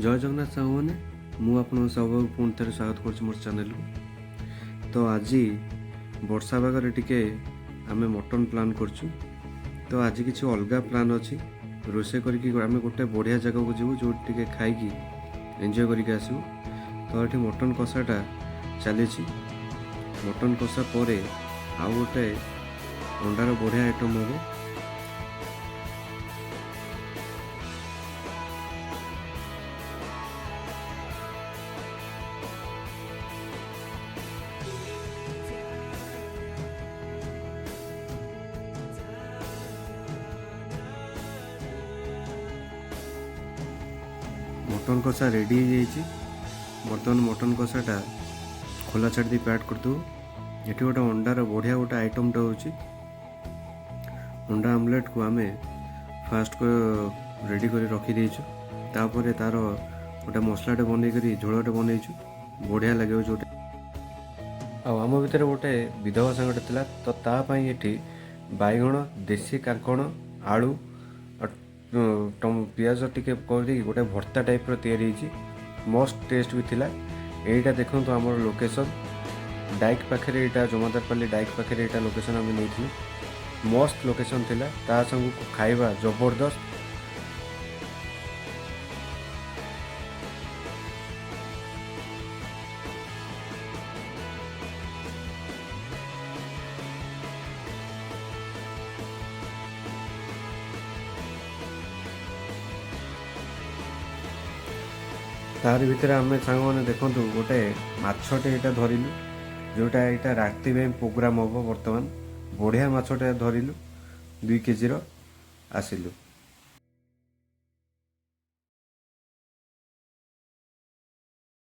ଜୟ ଜଗନ୍ନାଥ ସାଙ୍ଗମାନେ, ମୁଁ ଆପଣଙ୍କ ସବୁକୁ ପୁଣି ଥରେ ସ୍ୱାଗତ କରୁଛି ମୋର ଚ୍ୟାନେଲକୁ। ତ ଆଜି ବର୍ଷା ପାଗରେ ଟିକେ ଆମେ ମଟନ୍ ପ୍ଲାନ୍ କରୁଛୁ। ତ ଆଜି କିଛି ଅଲଗା ପ୍ଲାନ୍ ଅଛି। ରୋଷେଇ କରିକି ଆମେ ଗୋଟେ ବଢ଼ିଆ ଜାଗାକୁ ଯିବୁ, ଯେଉଁଠି ଟିକେ ଖାଇକି ଏନ୍ଜୟ କରିକି ଆସିବୁ। ତ ଏଠି ମଟନ୍ କଷାଟା ଚାଲିଛି। ମଟନ୍ କଷା ପରେ ଆଉ ଗୋଟେ ଅଣ୍ଡାର ବଢ଼ିଆ ଆଇଟମ୍ ହେବ। ମଟନ୍ କଷା ରେଡ଼ି ହେଇଯାଇଛି। ବର୍ତ୍ତମାନ ମଟନ୍ କଷାଟା ଖୋଲା ଛାଡ଼ି ଦେଇ ପ୍ୟାକ୍ କରିଦେବୁ। ଏଠି ଗୋଟେ ଅଣ୍ଡାର ବଢ଼ିଆ ଗୋଟେ ଆଇଟମ୍ଟା ହେଉଛି। ଅଣ୍ଡା ଆମଲେଟ୍କୁ ଆମେ ଫାଷ୍ଟ ରେଡ଼ି କରି ରଖିଦେଇଛୁ। ତାପରେ ତା'ର ଗୋଟେ ମସଲାଟେ ବନେଇକରି ଝୋଳଟେ ବନେଇଛୁ, ବଢ଼ିଆ ଲାଗିବ ଯେଉଁଟା। ଆଉ ଆମ ଭିତରେ ଗୋଟେ ବିଧବା ସାଙ୍ଗଟେ ଥିଲା, ତ ତା ପାଇଁ ଏଠି ବାଇଗଣ, ଦେଶୀ କାଙ୍କଣ, ଆଳୁ ଆଉ ପିଆଜ ଟିକେ କରିଦେଇକି ଗୋଟେ ଭର୍ତ୍ତା ଟାଇପ୍ର ତିଆରି ହେଇଛି। ମସ୍ତ ଟେଷ୍ଟ ବି ଥିଲା। ଏଇଟା ଦେଖନ୍ତୁ ଆମର ଲୋକେସନ୍, ଡାଇକ୍ ପାଖରେ ଏଇଟା, ଜମାଦାରପାଲି ଡାଇକ୍ ପାଖରେ ଏଇଟା ଲୋକେସନ୍ ଆମେ ନେଇଥିଲୁ। ମସ୍ତ ଲୋକେସନ୍ ଥିଲା, ତା ସାଙ୍ଗକୁ ଖାଇବା ଜବରଦସ୍ତ। ତାରି ଭିତରେ ଆମେ ସାଙ୍ଗମାନେ ଦେଖନ୍ତୁ ଗୋଟେ ମାଛଟେ ଏଇଟା ଧରିଲୁ, ଯେଉଁଟା ଏଇଟା ରାତି ପାଇଁ ପ୍ରୋଗ୍ରାମ୍ ହେବ। ବର୍ତ୍ତମାନ ବଢ଼ିଆ ମାଛଟେ ଧରିଲୁ, 2 କେଜିର ଆସିଲୁ।